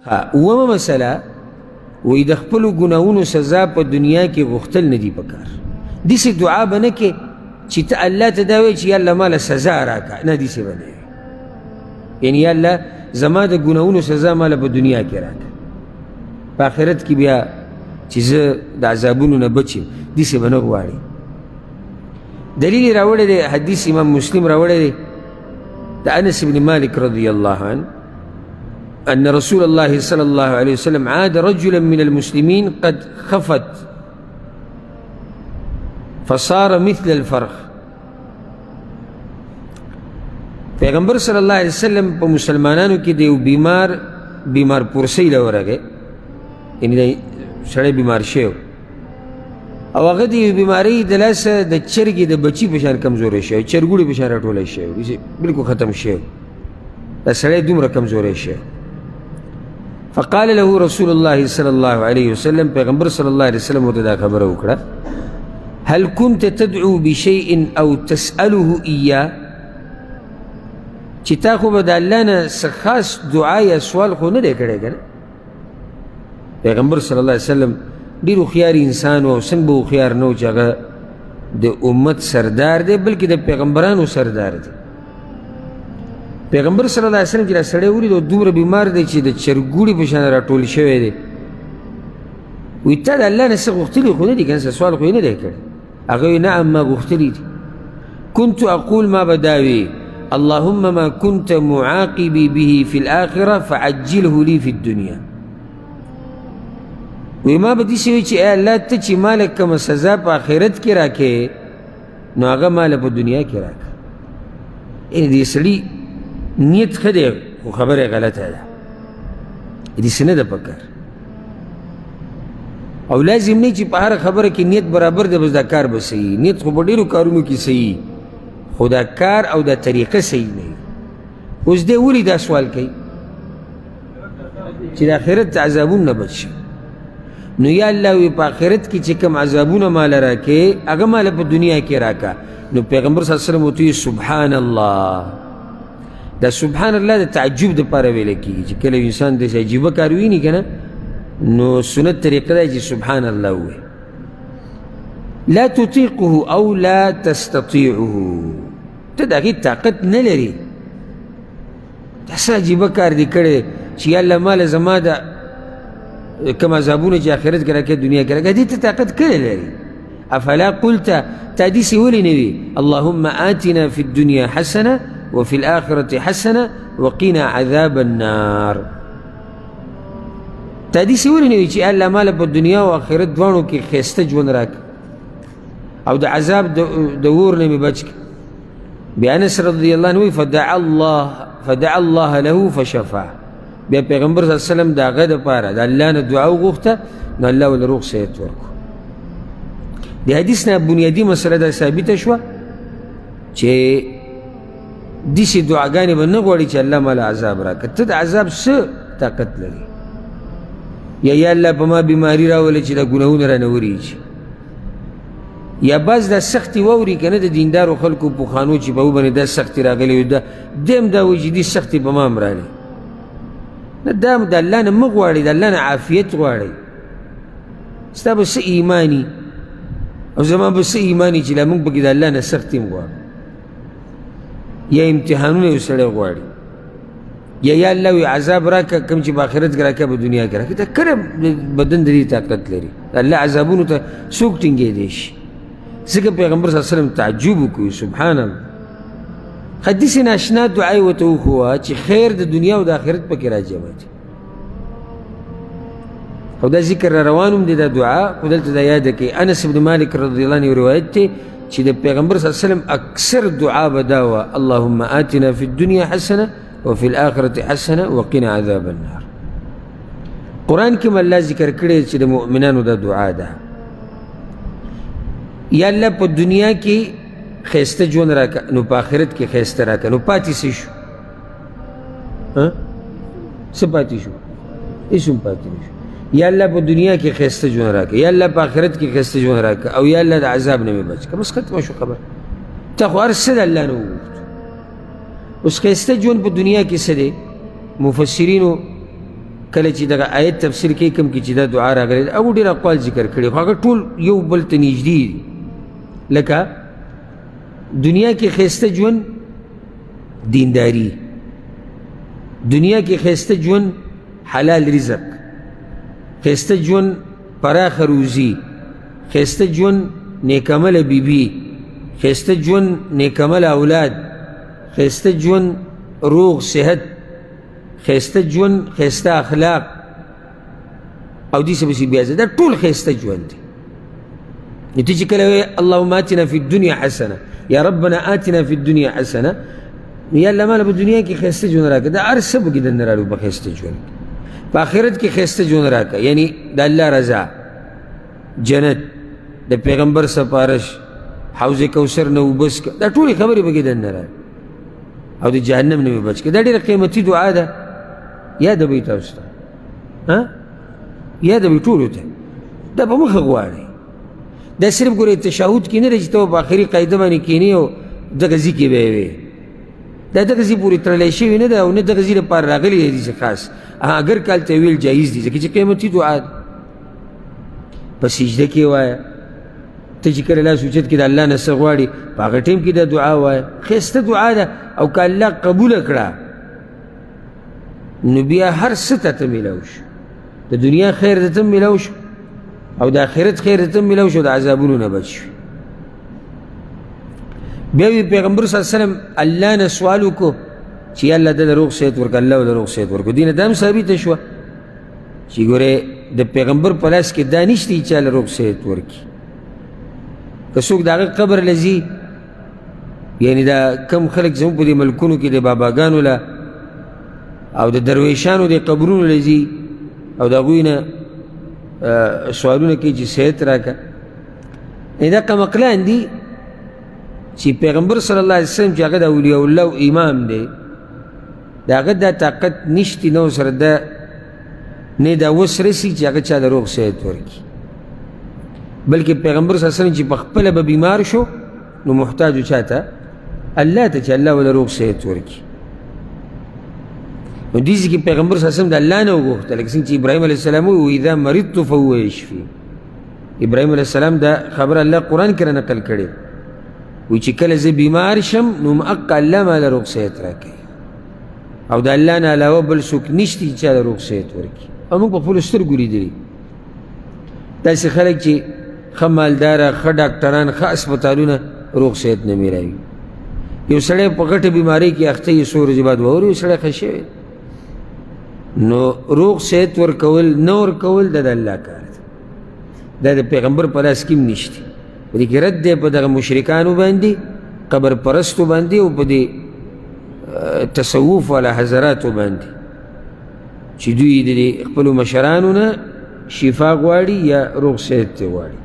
اوومه مسله وایي د خپلو ګناهونو سزا په دنیا کې غوښتل نه دي پکار. داسې دعا به نه کې چې ته الله ته دا وایې چې یا الله ماله سزا راکړه، نه، داسې به نه وي. یعنی یا الله زما د ګناهونو سزا ماله په دنیا کې راکړه، په آخرت کې بیا چې زه د عذابونو نه بچ یم، داسې به نه غواړي. دلیل یې راوړی دی، حدیث امام مسلم راوړی دی د انس بن مالک رضی الله عنه أن رسول الله صلى الله عليه وسلم عاد رجلا من المسلمين قد خفت فصار مثل الفرخ. پیغمبر صلی الله علیه وسلم په مسلمانانو کې د یو بیمار بیمار پرسۍ له ورغی، یعنې دی سړی بیمار شوی او هغه د یوې بیمارۍ د لاسه د چرګې د بچي په شان کمزوری شوی، چرګوړي په شان راټولی شوی، بالکل ختم شوی، دا سړی دومره کمزوری شوی. فقال له رسول الله صلی الله علیه وسلم، پیغمبر صلی الله علیه وسلم ورته دا خبره وکړه، هل كنت تدعو بشيء او تسأله إياه، چې تا خو به د الله نه څه خاص دعا یا سوال خو نه دی کړی که نه؟ پیغمبر صلی الله علیه وسلم ډېر هوښیار انسان و، او څنګه به هوښیار نه و چې هغه د امت سردار دی، بلکې د پیغمبرانو سردار دی. پیغمبر صلی الله علیه وسلم چې دا سړی ولید او دومره بیمار دی چې د چرګوړي په شان راټول شوی دی، وایي تا د الله نه څه غوښتلي خو نه دي که نه، څه سوال خو یې نه دی کړی؟ هغه وایي نعم، ما غوښتلي دي. كنت أقول ما بداوي اللهم ما كنت معاقبي به في الآخرة فعجله لي في الدنيا. وی ما به داسې وي چې ای الله ته چې ماله کومه سزا په آخرت کې راکې نو هغه ماله په دنیا کې راکړه. یعنې دې سړي نیت ښه دی خو خبره یې غلطه ده، داسې نه ده پکار. او لازم نه چې په هره خبره کې نیت برابر دی بس دا کار به صحیح، نیت خو په ډېرو کارونو کې صحیح، خو دا کار او دا طریقه صحیح نه وي. اوس دی ولې دا سوال کوي چې د آخرت د عذابونو نه بچ شي؟ نو یا الله وی په آخرت کې چې کوم عذابونه ماله راکې هغه ماله په دنیا کې راکه. نو پیغمبر صلی الله علیه وسلم ورته سبحان الله، دا سبحان الله د تعجب دپاره ویل کېږي چې کله انسان داسې عجیبه کار ویني که نه، نو سنت طریقه ده چې سبحان الله ووایي. لا تطیقه او لا تستطیعه، ته د هغې طاقت نه لرې، دا څه عجیبه کار دې کړی چې یا الله ماله زما د کوم عذابونه چې آخرت کې راکړې دنیا کې راکړې، دې ته طاقت کله لري؟ افلا قلت، تا داسې ولې نه وي اللهم آتنا في الدنيا حسنة وفي الآخرة حسنة وقنا عذاب النار. تا داسې ولې نه وي چې الله ماله په دنیا او آخرت دواړو کې ښایسته ژوند راکړه او د عذاب د اور نه مې بچ کړه. بیا انس رضی الله عنه فدعا الله له فشفا. بیا پیغمبر صلی الله علیه وسلم د هغه دپاره د الله نه دعا وغوښته، نو الله ورله روغ صحت ورکړو. د حدیث نه بنیادي مسله دا ثابته شوه چې داسې دعاګانې به نه غواړي چې الله ماله عذاب راکړه، ته د عذاب څه طاقت لري؟ یا یا الله په ما بیماري راولې چې دا ګناهونه رانه وریږي، یا بعض دا سختي واوري که نه د دیندارو خلکو پخوانو چې په باندې دا سختي راغلې وي، دا دی هم دا وایي چې دې سختي په ما هم راغلې. نه، دا د الله نه مه غواړئ، د الله نه عافیت غواړئ. ستا به څه ایماني او زما به څه ایماني چې لا موږ پکې د الله نه سختي هم غواړو، یا امتحانونه یو سړی غواړي، یا یا الله وی عذاب راکړه کوم چې په آخرت کې راکړه په دنیا کې راکړه. دا کله بدن د دې طاقت لري؟ د الله عذابونو ته څوک ټینګېدی شي؟ ځکه پیغمبر صلی الله علیه وسلم تعجب وکړي، سبحان الله. ښه داسې ناشنا دعا یې ورته وښوه چې خیر د دنیا او د آخرت پکې راجمع دی. او دا ذکر را روان هم دی دا دعا، خو دلته دا یاده کړئ. انس بن مالک رضی الله عنه روایت دی چې د پیغمبر صلی الله علیه وسلم اکثر دعا به دا وه، اللهم آتنا فی الدنیا حسنه وفي الآخرة حسنة وقنا عذاب النار. قرآن کې هم الله ذکر کړی چې د مؤمنانو دا دعا ده، یا الله په دنیا کې ښایسته ژوند راکړه نو په آخرت کې ښایسته راکړه. نو پاتې څه شو؟ څه پاتې شو؟ هېڅ هم پاتې نه شو. یا الله په دنیا کې ښایسته ژوند راکړه، یا الله په آخرت کې ښایسته ژوند راکړه، او یا الله د عذاب نه مې بچ کړه. بس ختمه شو خبره. ته خو هر څه د الله نه وغوښتو. اوس ښایسته ژوند په دنیا کې څه دی؟ مفسرینو کله چې دغه آیت تفسیر کوي کوم کې چې دا دعا راغلې ده، هغو ډېر اقوال ذکر کړي، خو هغه ټول یو بل ته نږدې دي. لکه دنیا کې ښایسته ژوند دینداری، دنیا کې ښایسته ژوند حلال رزق، ښایسته ژوند پراخه روزي، ښایسته ژوند نیکعمله بیبي، ښایسته ژوند نیکعمله اولاد، ښایسته ژوند روغ صحت، ښایسته ژوند ښایسته اخلاق، او دې څه پسې بیا ځه. دا ټول ښایسته ژوند دی. نو ته چې کله وایې اللهم آتنا فی الدنیا حسنه، یا ربنا آتنا فی الدنیا حسنه، نو یا الله ماله په دنیا کې ښایسته ژوند راکړه، دا هر څه پکې دننه راړو په ښایسته ژوند کې. په آخرت کې ښایسته ژوند راکړه، یعنی د الله رضا، جنت، د پیغمبر سفارش، حوض کوثر نه اوبه څښه، دا ټولې خبرې پکې دننه راړي، او د جهنم نه مې بچ کړه. دا ډېره قیمتي دعا ده، یاده به وي تاسو ته، یاده به وي ټولو ته. دا په مخه غواړئ. دا صرف ګورې تشهد کې نه دی چې ته په آخري قاعده باندې کښېنې او دغه ځي کې به یې وې، دا دغه ځي پورې تړلی شوی نه ده او نه دغه ځي لپاره راغلی دی چې خاص. اګر که هلته ویل جایز دي، ځکه چې قیمتي دعا ده. په سجده کې وایه، ته چې کله لاس اوچت کړې د الله نه څه غواړي، په هغه ټایم کې دا دعا وایه، ښایسته دعا ده. او که الله قبوله کړه نو بیا هر څه ته ته میلاو شو، د دنیا خیر درته هم میلاو شو او د آخرت خیر درته هم میلاو شو، د عذابونو نه بچ شو. بیا وی پیغمبر صلی الله علیه وسلم الله نه سوال وکړو چې یا الله ده روغ صحت ورکړه، الله له روغ صحت ورکړو. دې نه دا هم ثابته شوه چې ګورې د پیغمبر په لاس کې دا نشته چې چا له روغ صحت ورکړي. که څوک د هغه قبر له ځي، یعنی دا کم خلک زموږ په دې ملکونو کې د باباګانو له او د درویشانو د قبرونو له ځي او د هغوی نه سوالونه کوي چې صحت راکړه، دا قمقلان دي چې پیغمبر صلی الله علیه وسلم چې هغه د اولیاء الله امام دی، د هغه دا طاقت نشتي، نه ورسره دا نه دا وس رسي چې هغه چا د روغ صحت ورکړي، بلکې پیغمبر صلی الله علیه وسلم چې په خپله به بیمار شو نو محتاج چا ته؟ الله ته، چې الله وله روغ صحت ورکړي. نو دې ځای کې پیغمبر صلی الله علیه وسلم د الله نه وغوښته، لکه څنګه چې ابراهیم علیه السلام وویل اذا مرضت فهو یشفي. ابراهیم علیه السلام دا خبره الله قرآن کې را نقل کړې، وایي چې کله زه بیمار شم نو مأقه الله ماله روغ صحت راکوي، او د الله نه علاوه بل څوک نشته چې چا له روغ صحت ورکړي. او موږ په خپلو سترګو لیدلي داسې خلک چې ښه مالداره، ښه ډاکټران، ښه هسپتالونه، روغ صحت نه میلاوي. یو سړی په غټه بیمارۍ کې اخته یې، څو ورځې بعد واوري یو سړی ښه شوی. نو روغ صحت ورکول نه ورکول دا د الله کار دی، دا د پیغمبر په لاس کې هم نشته. په دې کې رد دی په دغه مشرکانو باندې، قبر پرستو باندې، او په دې تصوف والا حضراتو باندې چې دوی د خپلو مشرانو نه شفا غواړي یا روغ صحت ته غواړي.